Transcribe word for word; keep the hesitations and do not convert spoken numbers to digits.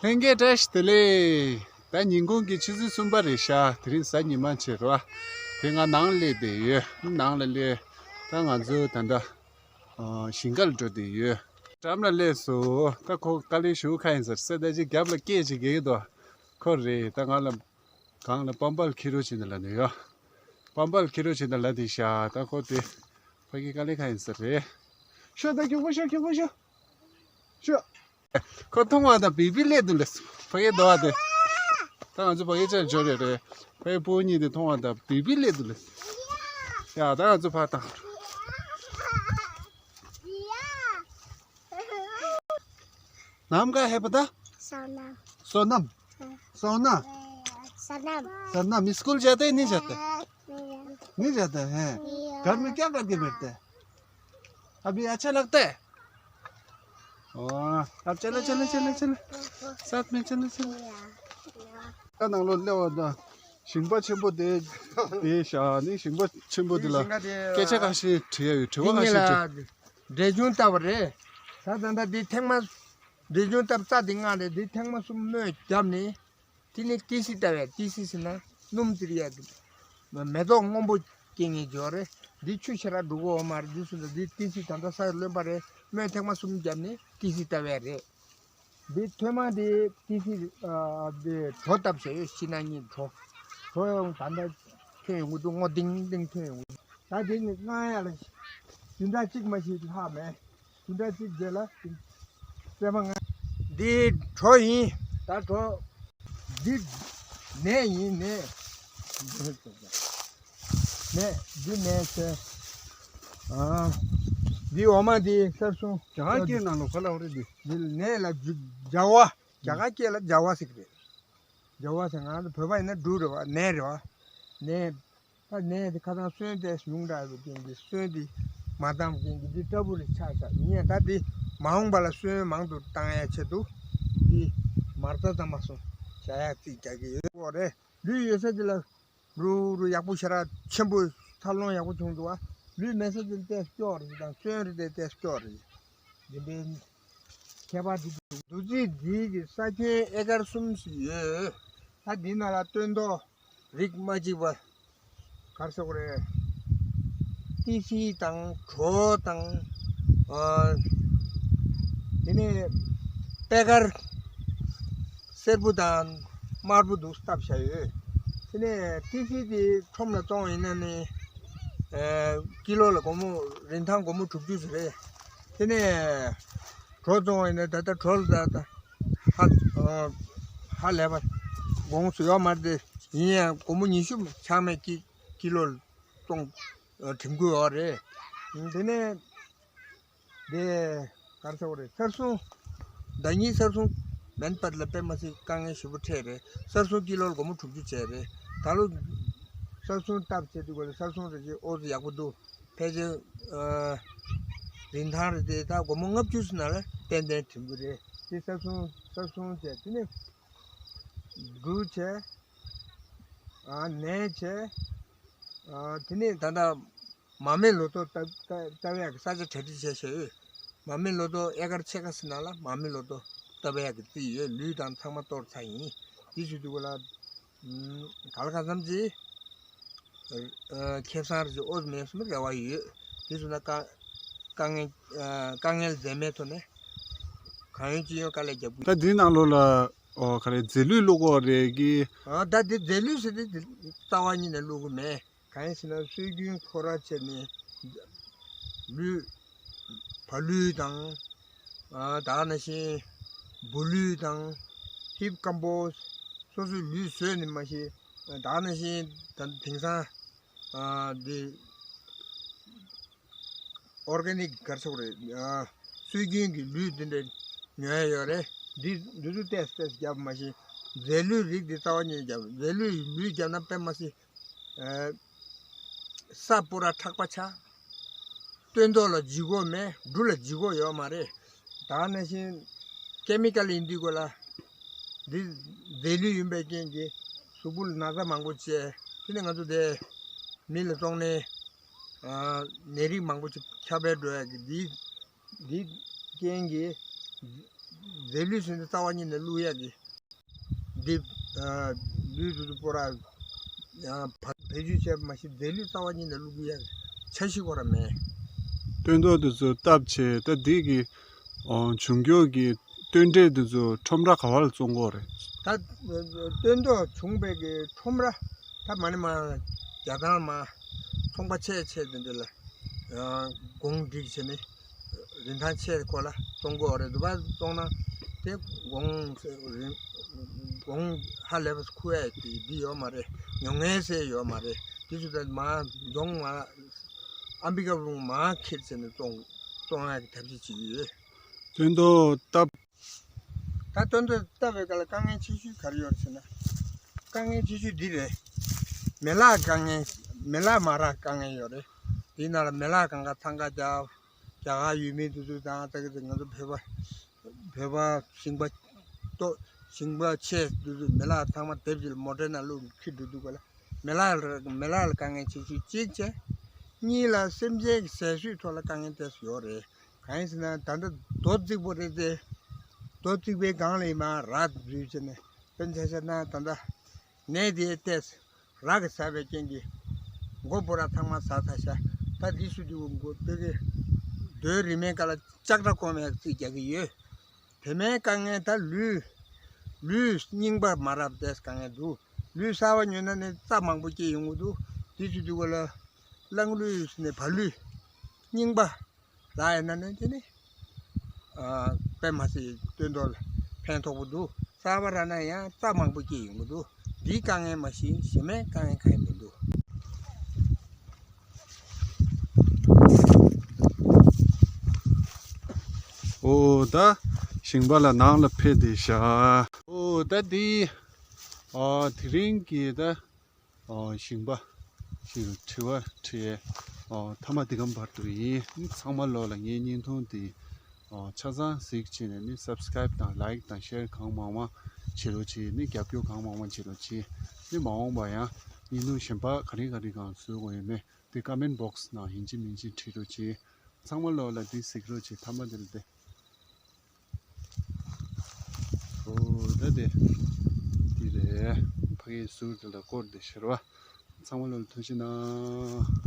ལྷན་རྒྱས་བཀྲ་ཤིས་བདེ་ལེགས། ད་ཉིན་གུང་གི་ཆུ་ཚོད་གསུམ་པ་རེད་ཤག་དེ་རིང་གཟའ་ཉི་མ་བྱས་རེད་བ། དེ་ང་ནང་སླེབས་བསྡད་ཡོད། ནང་ལ་སླེབས། ད་ང་ཚོ་ད་ལྟ་ཨ་ཞིང་ཁར་འགྲོ་བསྡད་ཡོད། འགྲམ་ལ་སླེབས་སོང་། ད་ཁོ་དཀའ་ལས་ཞེ་པོ་ཁག་ཡིན་ཟེར། སེ་ད་ཅིག་རྒྱབ་ལ་སྐད་ཅིག་རྒྱག་གི་འདུག་ཁོ་རེད། ད་ང་ལ་གང་ལ་པམ་པལ་འཁྱེར་རོགས་བྱེད་ན་ལབ་ནས་ཡོད། པམ་པལ་འཁྱེར་རོགས་བྱེད་ན་ལབ་བསྡད་ཤག་ད་ཁོ་དེ་ཕ་གི་དཀའ་ལས་ཁག་ཡིན་ས་རེད། ཤོག་ད་མགྱོགས་པོ་ཤོག་མགྱོགས་པོ་ཤོག་ཤོག་ཁོ་མཐོང་བ་དང་བི་བི་སླེབས་འདུག་ལབ། ཕ་གི་འདུག་བ་དེ། ད་ང་ཚོ་ཕ་གི་ཅག་འབྱོར་རེད་རེད། ཕ་གི་ཕྲུ་གུ་གཉིས་དེ་མཐོང་བ་དང་བི་བི་སླེབས་འདུག་ལབ། ཡ་ད་ང་ཚོ་ཕར་བཏང་། नाम क्या है पता? सोनम। सोनम। हाँ। सोना। सनम। सनम, स्कूल जाते हैं, नहीं जाते? नहीं जाते। नहीं जाते हैं। नहीं। घर में क्या करके बैठते हैं? अभी अच्छा लगता है? वाह, अब चलो, चलो, चलो, चलो। साथ में चलो, चलो। ད་ནང་ལོགས་སླེབས་པ་དང་། ཞིང་པ་ཆེན་པོ་དེ། དེ་བཞག་ནི་ཞིང་པ་ཆེན་པོ་དེ་ལ། སྐད་ཆ་ཁ་ཤས་དྲི་ཡ་ཡོད། དྲི་བ་ཁ་ཤས་དྲི། འབྲས་ཆུང་བཏབ་པ་རེད། ད་ད་ལྟ་འདི་ཐེངས་མ། འབྲས་ཆུང་བཏབ་རྩྭ་འདི་མངགས་རེད། འདི་ཐེངས་མ་གསུམ་རྨོས་བརྒྱབ་ནས། དེ་ནས་ཏི་སི་བཏབ་པས། ཏི་སི་ཟེར་ན་སྣུམ་ཟེར་ཡ་དེ། མེ་ཏོག་སྔོན་པོ་སྐྱེ་ངེས་ཅིག་ཡོད་རེད། འདི་ཆུ་ཞེ་དྲག་འགྲོ་གི་ཡོད་མ་རེད། འདི་སུ་འདྲ་འདི་ཏི་སི་ད་ལྟ་ས་ལོན་པ་རེད། རྨོས་ཐེངས་མ་གསུམ་བརྒྱབ་ནས་ཏི་སི་བཏབ་པས་རེད། འདི་ཐོན་མ་འདི་ཏི་སི་ཨ་འདི་གྲོ་བཏབ་བྱས་ཡོད། ཕྱི་ནང་གཉིས་གྲོ། གྲོ་ཡང་ད་ལྟ་ཐོན་ཡོང་གི་འདུག་སྔོ་ལྡིང་ལྡིང་ཐོན་ཡོང་གི་འདུག་ད་དེ་ནི་སྔ་ཡ་ལ་བདུན་ཕྲག་གཅིག་མ་ཞིག་ལྷག་མེད། བདུན་ཕྲག་གཅིག་རྗེས་ལ་སྲན་མ་ལྔ། འདི་གྲོ་ཡིན། ད་གྲོ། འདི་ནས་ཡིན་ནས། ནས་འདི་ནས་ཟེར། ཨ། འདི་འོ་མ་འདི་གསར་སོང་། རྒྱ་གར་སྐད་ནང་ལ་ག་ལབ་རེད་འདི། འདི་ནས་ལ་ཇ་བ། རྒྱ་གར་སྐད་ལ་ཇ་བ་ཟེར་གི་རེད། ཇ་བ་ཟེར། ང་ཚོ་བོད་པ་ཡིན་ན་འབྲུ་རེད་བ། ནས་རེད་བ། ནས། ད་ནས་དེ་ཁ་སང་སོན་དེ་ཉུང་དྲགས་པའི་རྐྱེན་གྱིས་སོན་དེ་མ་བཏང་རྐྱེན་གྱིས་འདི་ལྟ་བུ་རེ་ཆགས་ཤག་ཡིན་ཡང་ད་འདི་མ་འོངས་པ་ལ་སོན་མང་དུ་བཏང་ཡ་ཆེད་དུ་འདི་མར་རྩྭ་ཙམ་མ་སོང་བྱ་ཡ་རྩིས་རྒྱག་གི་ཡོད། འོ་རེད། ལུད་ཡོད་ས་དེ་ལ་རུ་རུ་ཡག་པོ་ཞེ་དྲག་ཆེན་པོ་འཚར་ལོངས་ཡག་པོ་བྱུང་འདུག་བ། ལུད་མེད་ས་དེ་ལ་ཏོག་ཙམ་སྐྱོ་རེད། དང་སོན་རེ་དེ་ཏོག་ཙམ་སྐྱོ་རེད། འདི་འདྲའི་ཁྱད་པར་འདི་འདུག་རྩིས་འདི་གི་ས་ཁྱོན་ཨེ་ཀར་གསུམ་ཞིག་ཡོད། ད་འདི་ནང་ལ་སྟོན་ཐོག་རིགས་མ་གཅིག་པ། ག་རེ་ཟེར་དགོས་རེད། ཏི་སི་དང་གྲོ་དང་། ཨ། དེ་ནས་པད་དཀར་སེར་པོ་དང་དམར་པོ་འདུག་བཏབ་བཞག་ཡོད། དེ་ནས་ཏི་སི་དེ་ཁྲོམ་ལ་བཙོང་ཡིན་ན་ནི། ཨ། ཀི་ལོ་ལ་སྒོར་མོ་རིན་ཐང་སྒོར་མོ་དྲུག་ཅུ་ཙམ་རེད། དེ་ནས་གྲོ་བཙོང་བ་ཡིན་ན་ད་ལྟ་གྲོ་ལ་ད་ལྟ་ཧ། ཨ། ཧ་ལས་པ་དགོངས་སུ་ཡོད་མ་རེད། དེ་ཡིན་ཡང་སྒོར་མོ་ཉི་ཤུ་ཆག་མེད་ཀི་ཀི་ལོ་ལ་བཙོང་། ཨ། འགྲིམ་དགོས་ཡོད་རེད། དེ་ནས་དེ་ག་རེ་ཟེར་དགོས་རེད། གསར་སོང་། ཟླ་ཉིན་གསར་སོང་མེན་པར་ལ་དཔེ་མ་སྲིད་དཀའ་ངལ་ཞེ་པོ་འཕྲད་རེད། གསར་སོང་ཀི་ལོ་ལ་སྒོར་མོ་དྲུག་ཅུ་བྱས་རེད། ད་ལོ་གསར་སོང་བཏབ་བྱས་དུས་ག་ལ་གསར་སོང་རེད་ཅེས་ཨོ་ཙི་ཡག་པོ་འདུག་ཕལ་ཆེར། ཨ། རིན་ཐང་རེད་དེ་ད་སྒོར་མོ་ལྔ་བཅུ་ཙམ་ནང་ལ་ཏན་ཏན་འགྲིམ་གི་རེད། དེ་གསར་སོང་གསར་སོང་བྱས་དེ་ནས་འབྲུ་བྱས། ཨ། ནས་བྱས། ཨ། དེ་ནས་ད་ལྟ་མ་རྨོས་ལོ་ཏོག་བཏབ་བཏབ་བཏབ་ཡག་གི་ས་ཆ་གྲ་སྒྲིག་བྱས་བྱས་ཡོད། མ་རྨོས་ལོ་ཏོག་ཨེ་ཀར་ཕྱེད་ཀ་ཙམ་ནང་ལ་མ་རྨོས་ལོ་ཏོག་བཏབ་ཡག་གི་རྩིས་ཡོད། ལུད་དང་ཚང་མ་གཏོར་ཚར་ཡིན། དེ་བྱེད་དུས་ག་ལ། ཨུམ། ག་ལ་གང་འཚམ་ཅིག་ཨ། ཁེ་བཟང་རེ་ཅིག་ཨོ་ཙི་མེད་སོང་རེ་བ་ཡོད། དེ་སོང་ན་དཀའ་དཀའ་ངལ། ཨ། དཀའ་ངལ་འཛེམས་མེད་ཐོག་ནས་གང་ཡོད་ཅི་ཡོད་དཀའ་ལས་རྒྱབ་དགོས། ད་འདིའི་ནང་ལོགས་ལ་ཨོ་ག་རེ་རྫས་ལུད་བླུག་གི་ཡོད་རེད་ཀི། ཨ། ད་འདི་རྫས་ལུད་ཟེར་དེ་རྩ་བ་ཉིད་ནས་བླུག་གི་མེད། གང་ཡིན་ཟེར་ན་སྲོལ་རྒྱུན་ཁོ་ར་བྱས་ནས་ལུད། བ་ལུད་དང་། ཨ། ད་ག་ནང་བཞིན་འབུ་ལུད་དང་། ཧིབ་ཀམ་པོ་སི། སོ་སོའི་ལུད་བཟོས་ནས་མ་གཞི། ད་ག་ནང་བཞིན་ད་དེང་སང་། ཨ། འདི་ཨོར་གེ་ནིག་ག་རེ་ཟེར་དགོས་རེད། ཨ། སྲོལ་རྒྱུན་གྱི་ལུད་འདི་འདྲ་ཉོ་ཡ་ཡོད་རེད། འདི་འདི་ཚོ་ཏོག་ཙམ་ཏོག་ཙམ་བརྒྱབ། མ་གཞི་རྫས་ལུད་རིགས་འདི་རྩ་བ་ཉིད་བརྒྱབ། རྫས་ལུད་ལུད་བརྒྱབ་ན་དཔེ་མ་སྲིད། ཨ། ས་སྤུ་ར་མཁྲེགས་པ་ཆགས། སྟོན་ཐོག་ལ་ལྗིད་ཁོག་མེད། འབྲུ་ལ་ལྗིད་ཁོག་ཡོད་མ་རེད། ད་ག་ནང་བཞིན་ཀེ་མི་ཀལ་ཡིན་དུས་ག་ལ། འདི་རྫས་ལུད་ཡིན་པའི་རྐྱེན་གྱིས་གཟུགས་པོ་ལ་ན་ཚ་མང་པོ་བྱས། དེ་ནས་ང་ཚོ་དེ་མི་ལ་བཙོང་ནས། ཨ། ནད་རིགས་མང་པོ་ཅིག་ཁྱབ་སྤེལ་འགྲོ་ཡ་གི་འདི་འདི་རྐྱེན་གྱིས་ རྫས་ལུད་ཟེར་ནས་རྩ་བ་ཉིད་ནས་བླུག་ཡག་གི། འདི་ལུད་དུ་དུ་སྤོ་ར་ཡང་བེད་སྤྱོད་བྱས་པ་མ་ཤེས་རྫས་ལུད་རྩ་བ་ཉིད་ནས་བླུག་ཡག་འཆར་གཞི་ཁོ་ར་མེད། སྟོན་ཐོག་དེ་ཚོ་བཏབ་བྱས་ད་འདི་གི་འབྱུང་འགྱུར་གྱི་སྟོན་འབྲས་དེ་ཚོ་ཁྲོམ་ར་ག་བ་ལ་བཙོང་གི་ཡོད་རེད། ད་སྟོན་ཐོག་བྱུང་བའི་གི་ཁྲོམ་ར་ད་མ་ནི་མ་རྒྱ་ཐང་མ་ཚོང་པ་ཆེ་ཆེ་དེ་འདྲ་ལ་གོང་སྒྲིག་བྱས་ནས་རིན་ཐང་ཆེ་ཁོ་ལ་བཙོང་གི་ཡོད་རེད། འདུག་པ་བཙོང་ན་དེ་གོང་གོང་ཧ་ལས་པ་ཁུ་ཡ་དེ་འདི་ཡོད་མ་རེད། ཉོ་མཁན་ཟེར་ཡོད་མ་རེད། དེ་ཚོ་ད་མ་རྫོང་མ་ཨམ་པི་ཀ་རུང་མ་ཁྱེར་བྱས་ནས་བཙོང་བཙོང་ཡག་གི་ཐབས་ཤེས་བྱེད་ཀྱི་ཡོད། སྟོན་ཐོག་བཏབ། ད་སྟོན་ཐོག་བཏབ་པའི་སྐབས་ལ་དཀའ་ངལ་ཆེ་ཤོས་ག་རེ་ཡོད་ཟེར་ན། དཀའ་ངལ་ཆེ་ཤོས་འདི་རེད། མེ་ལག་དཀའ་ངལ། མེ་ལག་མ་རག་དཀའ་ངལ་ཡོད་རེད། དེའི་ནང་ལ་མེ་ལག་གང་ག་འཚང་ཁ་རྒྱག་རྒྱ་གར་ཡུལ་མི་དེ་ཚོ་དང་ད་གི་ང་ཚོ་བོད་པ་བོད་པ་ཞིང་པ་ཏོ་ཞིང་པ་ཆེ་དེ་ཚོ་མེ་ལག་ཚང་མ་སྡེབ་ཅིག་ལ་མོ་ཊའི་ནང་བླུགས་ཁྱེར་འགྲོ་འདུག་ག་ལ། མེ་ལག་ལ་མེ་ལག་ལ་དཀའ་ངལ་ཆེ་ཤོས་གཅིག་བྱས། གཉིས་ལ་སེམས་ཅན་གྱི་ཟས་གཤིས་ཐོག་ལ་དཀའ་ངལ་ཏོག་ཙམ་ཡོད་རེད། གང་ཡིན་ཟེར་ན་ད་ལྟ་རྡོ་བརྩིགས་པོ་རེད་དེ། རྡོ་བརྩིགས་པའི་སྒང་ལ་ཡིན་མ་རག་འཛུལ་བྱས་ནས་དཔེར་ན་ཆ་བཞག་ན་ད་ལྟ་ནས་དེ་ཏོག་ཙམ་རག་གི་ཟ་བའི་རྐྱེན་གྱིས་མགོ་བོ་ར་ཚང་མ་ཟ་ཚར་ཤག་ད་འདི་སུ་འདི་འུ་མགོ་བོད་ཀྱི་རྡོའི་རི་མའི་སྐབས་ལ་ལྕགས་དྲ་སྐོམ་ཡག་རྩིས་རྒྱག་གི་ཡོད། དེ་མིན་དཀའ་ངལ་ད་ལུད། ལུད་རྙིང་པ་མ་རག་པ་དེ་དཀའ་ངལ་འདུག་ལུད་གསར་པ་ཉོས་ན་ནི་རྩྭ་མང་པོ་སྐྱེ་ཡོང་གི་འདུག་དེ་ཚོ་དུས་ག་ལ་གླང་ལུད་ནས་བ་ལུད་རྙིང་པ་རག་ཡོད་ན་ནི་དེ་ནི་ཨ་དཔེ་མ་སྲིད་སྟོན་ཐོག་ལ་ཕན་ཐོགས་པོ་འདུག་གསར་པ་རག་ན་ཡང་རྩྭ་མང་པོ་སྐྱེ་ཡོང་གི་འདུག་འདིའི་དཀའ་ངལ་མ་གཞི་གཞན་མའི་དཀའ་ངལ་གང་ཡང་མི་འདུག་ཨོ་ད་ཞིང་པ་ལ་ནང་ལ་ཕེབས་བསྡད་ཤག་ཨོ་ད་འདི་ཨ་དེ་རིང་གི་ད་ཨ་ཞིང་པ་ཞིག་དྲི་བ་དྲིས་ཨ་མཐའ་མ་འདི་གམ་བར་དུ་ཡིན། ཚང་མ་ལོ་ལ་ངའི་བརྙན་ཐུང་འདི་ཨ་ཆ་ཚང་གཟིགས་བྱས་ནས་ནི་སབ་སི་ཀ་རེབ་དང་ལའིག་དང་ཤེར་གང་མང་མང་བྱེད་རོགས་གྱིས། ནི་རྒྱབ་སྐྱོར་གང་མང་མང་བྱེད་རོགས་གྱིས། ནི་མ་འོངས་པ་ཡང་བརྙན་ཐུང་གཞན་པ་ག་རེ་ག་རེ་གང་བཟོ་དགོས་ཡོད་མེད། དེ་ཀ་མེན་བོག་སི་ནང་ཡིན་གཅིག་མིན་གཅིག་བྲིས་རོགས་གྱིས། ཚང་མ་ལོ་ལ་འདི་གཟིགས་རོགས་གྱིས། མཐའ་མ་འདི་ལ་བལྟས། ཨོ་ད་དེ་འདི་རེད། ཕ་གིའི་ཟུར་དེ་ལ་སྐོར་དེ་ཤར་བ། ཚང་མ་ལོ་ལ་ཐུགས་རྗེ་གནང་།